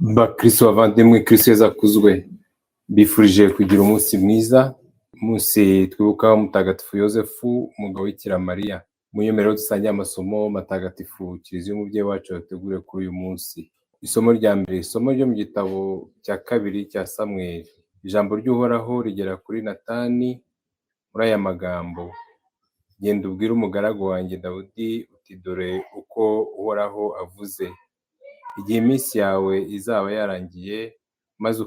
Bakristo bavandimwe, Kristo Yezu akuzwe. Mbifurije kugira umunsi mwiza, umunsi twibukaho Mutagatifu Yozefu, umugabo wa Bikira Mariya. Munyemerere dusangiye amasomo matagatifu Kiliziya umubyeyi wacu yateguriye kuri uyu munsi. Isomo rya mbere, isomo ryo mu gitabo cya kabiri cya Samweli. Ijambo ry'Uhoraho rigera kuri Natani muri aya magambo: Genda ubwire umugaragu wanjye Dawidi uti dore uko Uhoraho avuze. Igihe iminsi yawe izaba yarangiye, maze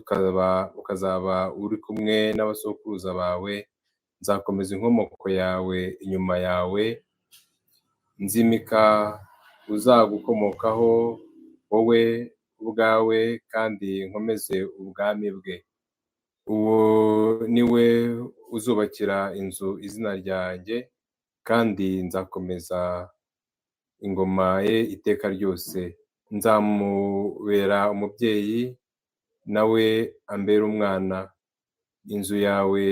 ukazaba uri kumwe n'abasokuruza bawe, nzakomeza inkomoko yawe inyuma yawe, nzimika uzagukomokaho wowe ubwawe, kandi nkomeze ubwami bwe. Uwo ni we uzubakira inzu izina ryanjye, kandi nzakomeza ingoma ye iteka ryose. Nzamubera umubyeyi, nawe ambere umwana. Inzu yawe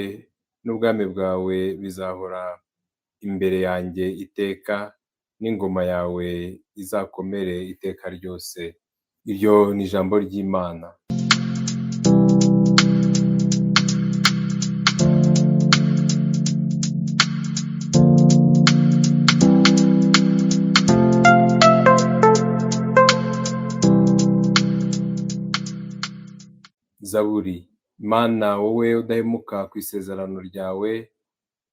n'ubwami bwawe bizahora imbere yanjye iteka, n'ingoma yawe izakomere iteka ryose. Iryo ni ijambo ry'Imana. Zaburi. Mana, wowe udahemuka ku isezerano ryawe,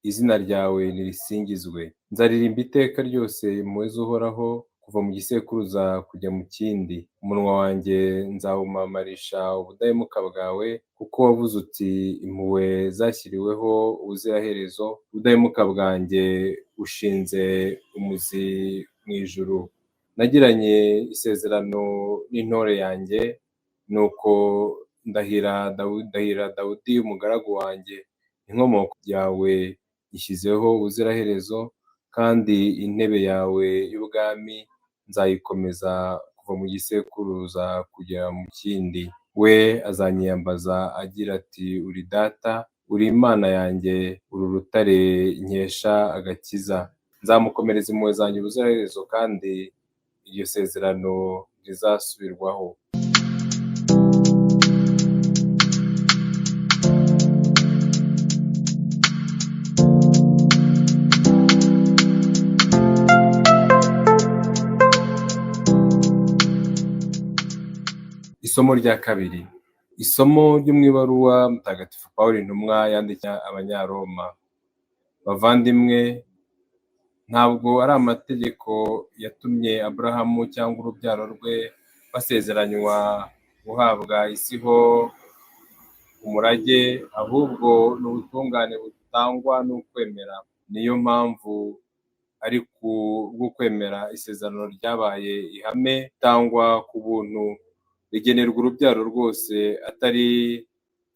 izina ryawe nirisingizwe. Nzaririmba iteka ryose impuhwe z'Uhoraho, kuva mu gisekuruza kujya mu kindi. Umunwa wanjye nzawumamarisha ubudahemuka bwawe, kuko wavuze uti impuhwe zashyiriweho ubuziraherezo, ubudahemuka bwanjye bushinze umuzi mu ijuru. Nagiranye isezerano n'intore yanjye, nuko ndahira Dawudi umugaragu wanjye, inkomoko yawe ishyizeho ubuziraherezo, kandi intebe yawe y'ubwami nzayikomeza kuva mu gisekuruza kugera mu kindi. We azanyiyambaza agira ati uri data, uri Imana yanjye, uri urutare nkesha agakiza. Nzamukomereza impuhwe zanjye ubuziraherezo, kandi iryo sezerano rizasubirwaho. Isomo rya kabiri, isomo ryo mu ibaruwa Mutagatifu Pawulo intumwa yandikiye Abanyaroma. Bavandimwe, ntabwo ari amategeko yatumye Aburahamu cyangwa urubyaro rwe basezeranywa guhabwa isi ho umurage, ahubwo ni ubutungane butangwa n'ukwemera. Niyo mpamvu ari ku bw'ukwemera isezerano ryabaye ihame, ritangwa ku buntu, rigenerwa urubyaro rwose, atari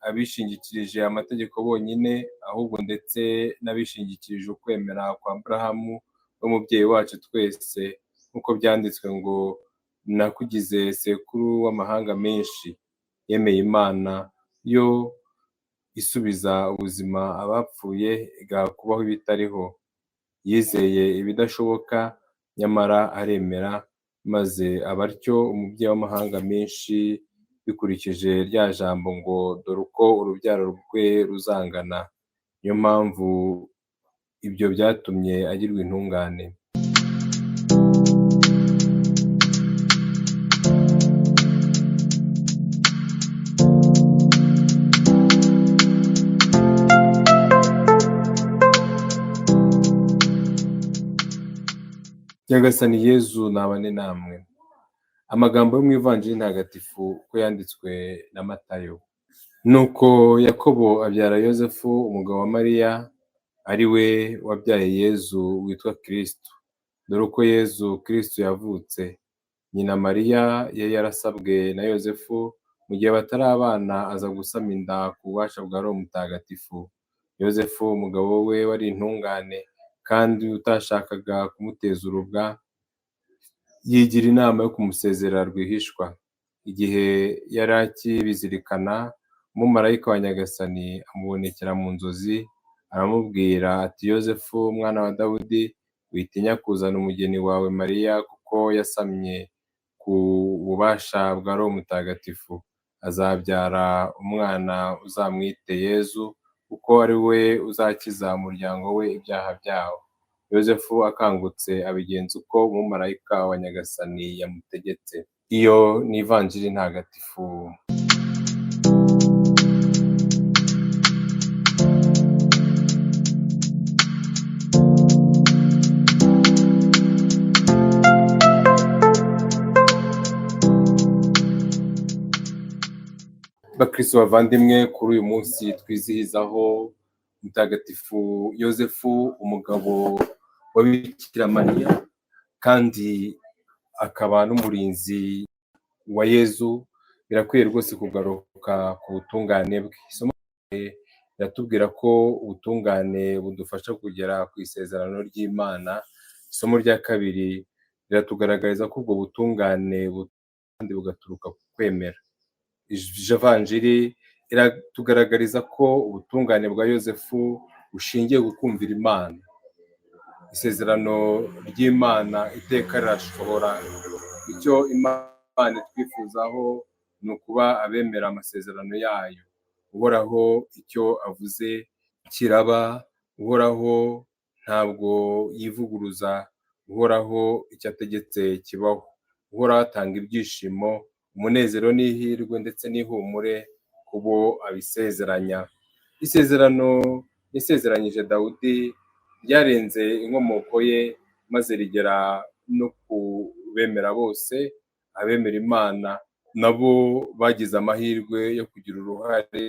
abishingikirije amategeko bonyine, ahubwo ndetse n'abishingikirije ukwemera kwa Aburahamu, we mubyeyi wacu twese, nk'uko byanditswe ngo nakugize sekuru w'amahanga menshi. Yemeye Imana, yo isubiza ubuzima abapfuye, igaha kubaho ibitariho. Yizeye ibidashoboka, nyamara aremera, maze aba atyo umubyeyi w'amahanga menshi, bikurikije rya jambo ngo dore uko urubyaro rwe ruzangana. Niyo mpamvu ibyo byatumye agirwa intungane. Nyagasani Yezu nabane namwe. Amagambo yo mu Ivanjiri ntagatifu uko yanditswe na Matayo. Nuko Yakobo abyara Yozefu umugabo wa Mariya, ari we wabyaye Yezu witwa Kristo. Dore uko Yezu Kristo yavutse. Nyina Mariya yari yarasabwe na Yozefu, mu gihe batarabana aza gusama inda ku bubasha bwa Roho Mutagatifu. Yozefu umugabo we wari intungane kandi utashakaga kumuteza urubwa, yigira inama yo kumusezerera rwihishwa. Igihe yari akibizirikana, umumarayika wa Nyagasani amubonekera mu nzozi, aramubwira ati Yozefu mwana wa Dawudi, witinya kuzana umugeni wawe Mariya, kuko yasamye ku bubasha bwa Roho Mutagatifu. Azabyara umwana uzamwite Yezu, kuko ari we uzakiza umuryango we ibyaha byawo. Yozefu akangutse abigenza uko umumarayika wa Nyagasani yamutegetse. Iyo ni Ivanjiri ntagatifu. Bakristo bavandimwe, kuri uyu munsi twizihizaho Mutagatifu Yozefu, umugabo wa Bikira Mariya kandi akaba n'umurinzi wa Yezu, birakwiye rwose kugaruka ku butungane bwe. Isomo riratubwira ko ubutungane budufasha kugera ku isezerano ry'Imana. Isomo rya kabiri riratugaragariza ko ubwo butungane kandi bugaturuka ku kwemera. Ivanjiri iratugaragariza ko ubutungane bwa Yozefu bushingiye ku kumvira Imana. Isezerano ry'Imana iteka rirashobora. Icyo Imana itwifuzaho ni ukuba abemera amasezerano yayo. Uhoraho icyo avuze kiraba, Uhoraho ntabwo yivuguruza, Uhoraho icyo ategetse kibaho. Uhoraho atanga ibyishimo, umunezero n'ihirwe ndetse n'ihumure ku bo abisezeranya. Isezerano yasezeranyije Dawudi ryarenze inkomoko ye maze rigera no ku bemera bose. Abemera Imana nabo bagize amahirwe yo kugira uruhare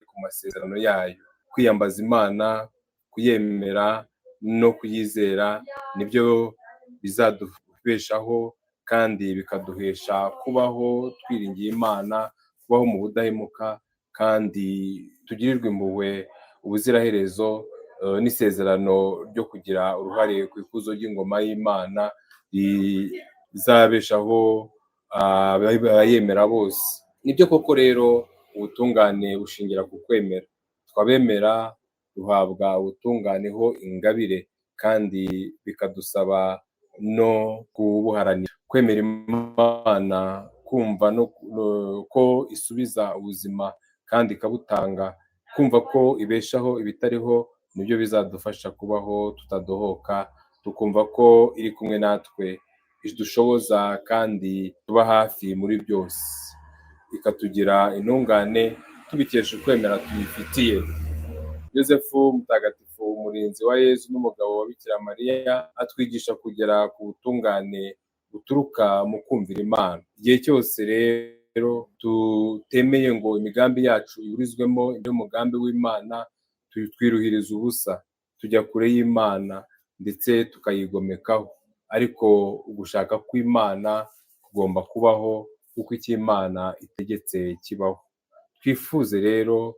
ku masezerano yayo. Kwiyambaza Imana, kuyemera no kuyizera nibyo bizadubeshaho kandi bikaduhesha kubaho twiringiye Imana, kubaho mu budahemuka kandi tugirirwe impuhwe ubuziraherezo, n'isezerano ryo kugira uruhare ku ikuzo ry'ingoma y'Imana rizabeshaho abayemera bose. Nibyo koko rero ubutungane bushingira ku kwemera. Twabemera duhabwa ubutungane ho ingabire kandi bikadusaba no kubuharanira. Kwemera Imana, kumva no ko isubiza ubuzima kandi ikabutanga, kumva ko ibeshaho ibitariho, nibyo bizadufasha kubaho tutadohoka, tukumva ko iri kumwe natwe, idushoboza kandi tuba hafi muri byose, ikatugira intungane tubikesha ukwemera tuyifitiye. Yozefu Mutagatifu, umurinzi wa Yezu n'umugabo wa Bikira Mariya, atwigisha kugera ku butungane buturuka mu kumvira Imana. Igihe cyose rero tutemeye ngo imigambi yacu iburizwemo y'umugambi w'Imana, twiruhiriza ubusa, tujya kure y'Imana ndetse tukayigomekaho. Ariko ugushaka kw'Imana kugomba kubaho kuko icyo Imana itegetse kibaho. Twifuze rero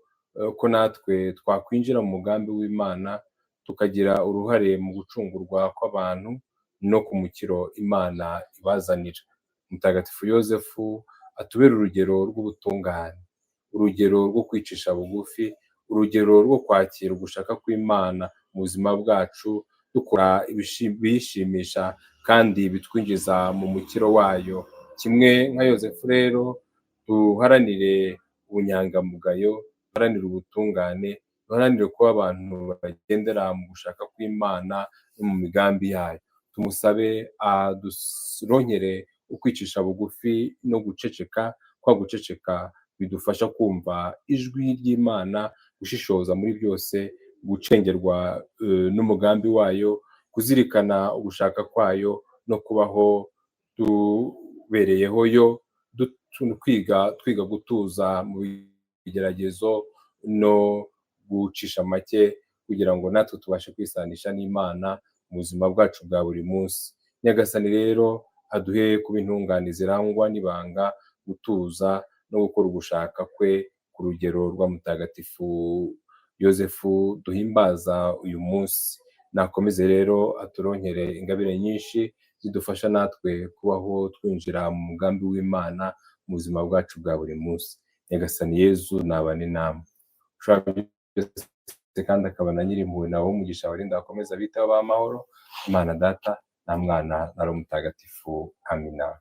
ko natwe twakwinjira mu mugambi w'Imana, tukagira uruhare mu gucungurwa kw'abantu no ku mukiro Imana ibazanira. Mutagatifu Yozefu atubere urugero rw'ubutungane, urugero rwo kwicisha bugufi, urugero rwo kwakira ugushaka kw'Imana mu buzima bwacu, dukora ibiyishimisha kandi bitwinjiza mu mukiro wayo. Kimwe nka Yozefu rero, duharanire ubunyangamugayo, duharanire ubutungane, duharanire kuba abantu bagendera mu gushaka kw'Imana no mu migambi yayo. Tumusabe aduronkere ukwicisha bugufi no guceceka, kwa guceceka bidufasha kumva ijwi ry'Imana, gushishoza muri byose, gucengerwa n'umugambi wayo, kuzirikana ugushaka kwayo no kubaho tubereyeho yo, twiga gutuza mu bigeragezo no gucisha make, kugira ngo natwe tubashe kwisanisha n'Imana mu buzima bwacu bwa buri munsi. Nyagasani rero aduhe kuba intungane zirangwa n'ibanga, gutuza no gukora ugushaka kwe ku rugero rwa Mutagatifu Yozefu duhimbaza uyu munsi. Nakomeze rero aturonkere ingabire nyinshi zidufasha natwe kubaho twinjira mu mugambi w'Imana mu buzima bwacu bwa buri munsi. Nyagasani Yezu nabane namwe. Kandi akaba na Nyirimpuhwe nawe umugisha abarinda akomeza abitaho b'amahoro. Imana Data na Mwana na Roho Mutagatifu. Amina.